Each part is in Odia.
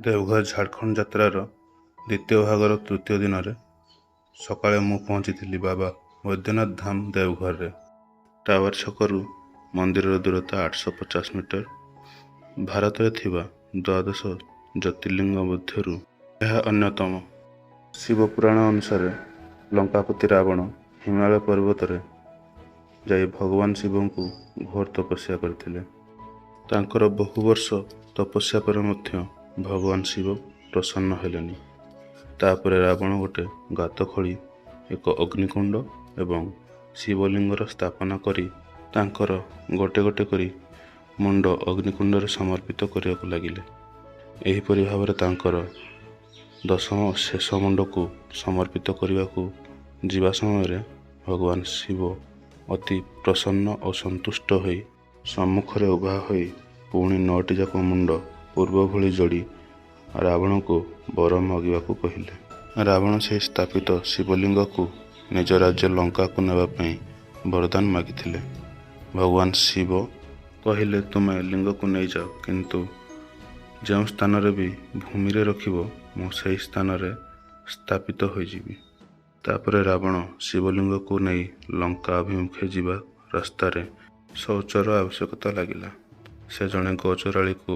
ଦେଓଘର ଝାଡ଼ଖଣ୍ଡ ଯାତ୍ରାର ଦ୍ୱିତୀୟ ଭାଗର ତୃତୀୟ ଦିନରେ ସକାଳେ ମୁଁ ପହଞ୍ଚିଥିଲି ବାବା ବୈଦ୍ୟନାଥ ଧାମ ଦେଓଘରରେ। ଟାୱାର ଛକରୁ ମନ୍ଦିରର ଦୂରତା 850 ମିଟର। ଭାରତରେ ଥିବା ଦ୍ୱାଦଶ ଜ୍ୟୋତିର୍ଲିଙ୍ଗ ମଧ୍ୟରୁ ଏହା ଅନ୍ୟତମ। ଶିବ ପୁରାଣ ଅନୁସାରେ ଲଙ୍କାପତି ରାବଣ ହିମାଳୟ ପର୍ବତରେ ଯାଇ ଭଗବାନ ଶିବଙ୍କୁ ଘୋର ତପସ୍ୟା କରିଥିଲେ। ତାଙ୍କର ବହୁ ବର୍ଷ ତପସ୍ୟା ପରେ ମଧ୍ୟ ଭଗବାନ ଶିବ ପ୍ରସନ୍ନ ହେଲେନି। ତାପରେ ରାବଣ ଗୋଟେ ଗାତ ଖୋଳି ଏକ ଅଗ୍ନିକୁଣ୍ଡ ଏବଂ ଶିବଲିଙ୍ଗର ସ୍ଥାପନା କରି ତାଙ୍କର ଗୋଟେ ଗୋଟେ କରି ମୁଣ୍ଡ ଅଗ୍ନିକୁଣ୍ଡରେ ସମର୍ପିତ କରିବାକୁ ଲାଗିଲେ। ଏହିପରି ଭାବରେ ତାଙ୍କର ଦଶମ ଶେଷ ମୁଣ୍ଡକୁ ସମର୍ପିତ କରିବାକୁ ଯିବା ସମୟରେ ଭଗବାନ ଶିବ ଅତି ପ୍ରସନ୍ନ ଓ ସନ୍ତୁଷ୍ଟ ହୋଇ ସମ୍ମୁଖରେ ଉଭା ହୋଇ ପୁଣି ନଅଟି ଯାକ ମୁଣ୍ଡ ପୂର୍ବ ଭଳି ଯୋଡ଼ି ରାବଣକୁ ବର ମାଗିବାକୁ କହିଲେ। ରାବଣ ସେହି ସ୍ଥାପିତ ଶିବଲିଙ୍ଗକୁ ନିଜ ରାଜ୍ୟ ଲଙ୍କାକୁ ନେବା ପାଇଁ ବରଦାନ ମାଗିଥିଲେ। ଭଗବାନ ଶିବ କହିଲେ, ତୁମେ ଲିଙ୍ଗକୁ ନେଇଯାଅ, କିନ୍ତୁ ଯେଉଁ ସ୍ଥାନରେ ବି ଭୂମିରେ ରଖିବ, ମୁଁ ସେହି ସ୍ଥାନରେ ସ୍ଥାପିତ ହୋଇଯିବି। ତାପରେ ରାବଣ ଶିବଲିଙ୍ଗକୁ ନେଇ ଲଙ୍କା ଅଭିମୁଖେ ଯିବା ରାସ୍ତାରେ ଶୌଚର ଆବଶ୍ୟକତା ଲାଗିଲା। ସେ ଜଣେ ଗୋଚରାଳୀକୁ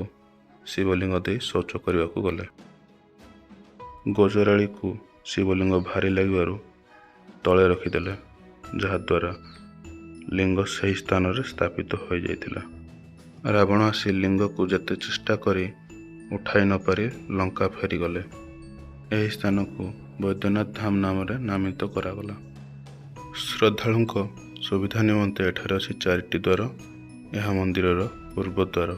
ଶିବଲିଙ୍ଗ ଦେଇ ଶୌଚ କରିବାକୁ ଗଲେ। ଗୋଚରାଳୀକୁ ଶିବଲିଙ୍ଗ ଭାରି ଲାଗିବାରୁ ତଳେ ରଖିଦେଲେ, ଯାହାଦ୍ୱାରା ଲିଙ୍ଗ ସେହି ସ୍ଥାନରେ ସ୍ଥାପିତ ହୋଇଯାଇଥିଲା। ରାବଣ ଆସି ଲିଙ୍ଗକୁ ଯେତେ ଚେଷ୍ଟା କରି ଉଠାଇ ନପାରି ଲଙ୍କା ଫେରିଗଲେ। ଏହି ସ୍ଥାନକୁ ବୈଦ୍ୟନାଥ ଧାମ ନାମରେ ନାମିତ କରାଗଲା। ଶ୍ରଦ୍ଧାଳୁଙ୍କ ସୁବିଧା ନିମନ୍ତେ ଏଠାରେ ଅଛି ଚାରିଟି ଦ୍ୱାର। ଏହା ମନ୍ଦିରର ପୂର୍ବ ଦ୍ୱାର।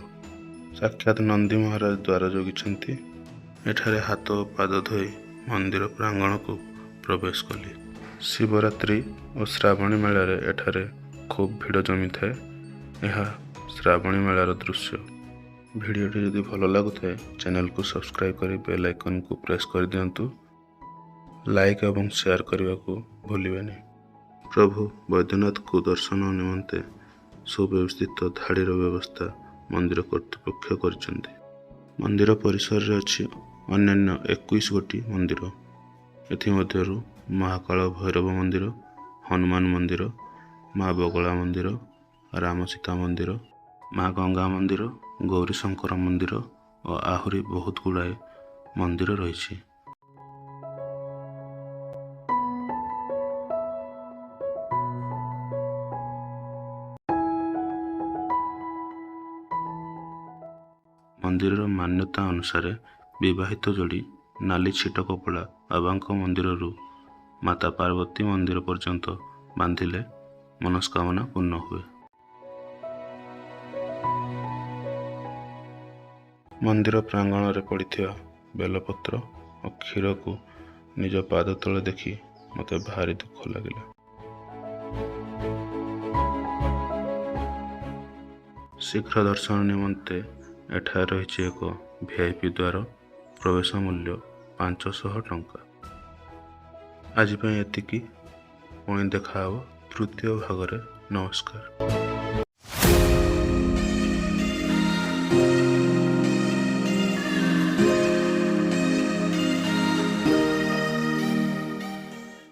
ସାକ୍ଷାତ ନନ୍ଦୀ ମହାରାଜ ଦ୍ୱାର ଜଗିଛନ୍ତି। ଏଠାରେ ହାତ ଓ ପାଦ ଧୋଇ ମନ୍ଦିର ପ୍ରାଙ୍ଗଣକୁ ପ୍ରବେଶ କଲି। ଶିବରାତ୍ରି ଓ ଶ୍ରାବଣୀ ମେଳାରେ ଏଠାରେ ଖୁବ୍ ଭିଡ଼ ଜମିଥାଏ। ଏହା ଶ୍ରାବଣୀ ମେଳାର ଦୃଶ୍ୟ। ଭିଡ଼ିଓଟି ଯଦି ଭଲ ଲାଗୁଥାଏ, ଚ୍ୟାନେଲକୁ ସବସ୍କ୍ରାଇବ୍ କରି ବେଲ୍ ଆଇକନ୍କୁ ପ୍ରେସ୍ କରିଦିଅନ୍ତୁ। ଲାଇକ୍ ଏବଂ ସେୟାର କରିବାକୁ ଭୁଲିବେନି। ପ୍ରଭୁ ବୈଦ୍ୟନାଥଙ୍କୁ ଦର୍ଶନ ନିମନ୍ତେ ସୁବ୍ୟବସ୍ଥିତ ଧାଡ଼ିର ବ୍ୟବସ୍ଥା ମନ୍ଦିର କର୍ତ୍ତୃପକ୍ଷ କରିଛନ୍ତି। ମନ୍ଦିର ପରିସରରେ ଅଛି ଅନ୍ୟାନ୍ୟ 21 ଗୋଟି ମନ୍ଦିର। ଏଥିମଧ୍ୟରୁ ମହାକାଳ ଭୈରବ ମନ୍ଦିର, ହନୁମାନ ମନ୍ଦିର, ମା ବଗଳା ମନ୍ଦିର, ରାମସୀତା ମନ୍ଦିର, ମା ଗଙ୍ଗା ମନ୍ଦିର, ଗୌରୀଶଙ୍କର ମନ୍ଦିର ଓ ଆହୁରି ବହୁତ ଗୁଡ଼ାଏ ମନ୍ଦିର ରହିଛି। ମନ୍ଦିରର ମାନ୍ୟତା ଅନୁସାରେ ବିବାହିତ ଯୋଡ଼ି ନାଲି ଛିଟ କପଡ଼ା ବାବାଙ୍କ ମନ୍ଦିରରୁ ମାତା ପାର୍ବତୀ ମନ୍ଦିର ପର୍ଯ୍ୟନ୍ତ ବାନ୍ଧିଲେ ମନସ୍କାମନା ପୂର୍ଣ୍ଣ ହୁଏ। ମନ୍ଦିର ପ୍ରାଙ୍ଗଣରେ ପଡ଼ିଥିବା ବେଲପତ୍ର ଓ କ୍ଷୀରକୁ ନିଜ ପାଦ ତଳେ ଦେଖି ମୋତେ ଭାରି ଦୁଃଖ ଲାଗିଲା। ଶୀଘ୍ର ଦର୍ଶନ ନିମନ୍ତେ ଏଠାରେ ରହିଛି ଏକ ଭିଆଇପି ଦ୍ୱାର। ପ୍ରବେଶ ମୂଲ୍ୟ 500 ଟଙ୍କା। ଆଜି ପାଇଁ ଏତିକି। ପୁଣି ଦେଖାହେବ ତୃତୀୟ ଭାଗରେ। ନମସ୍କାର।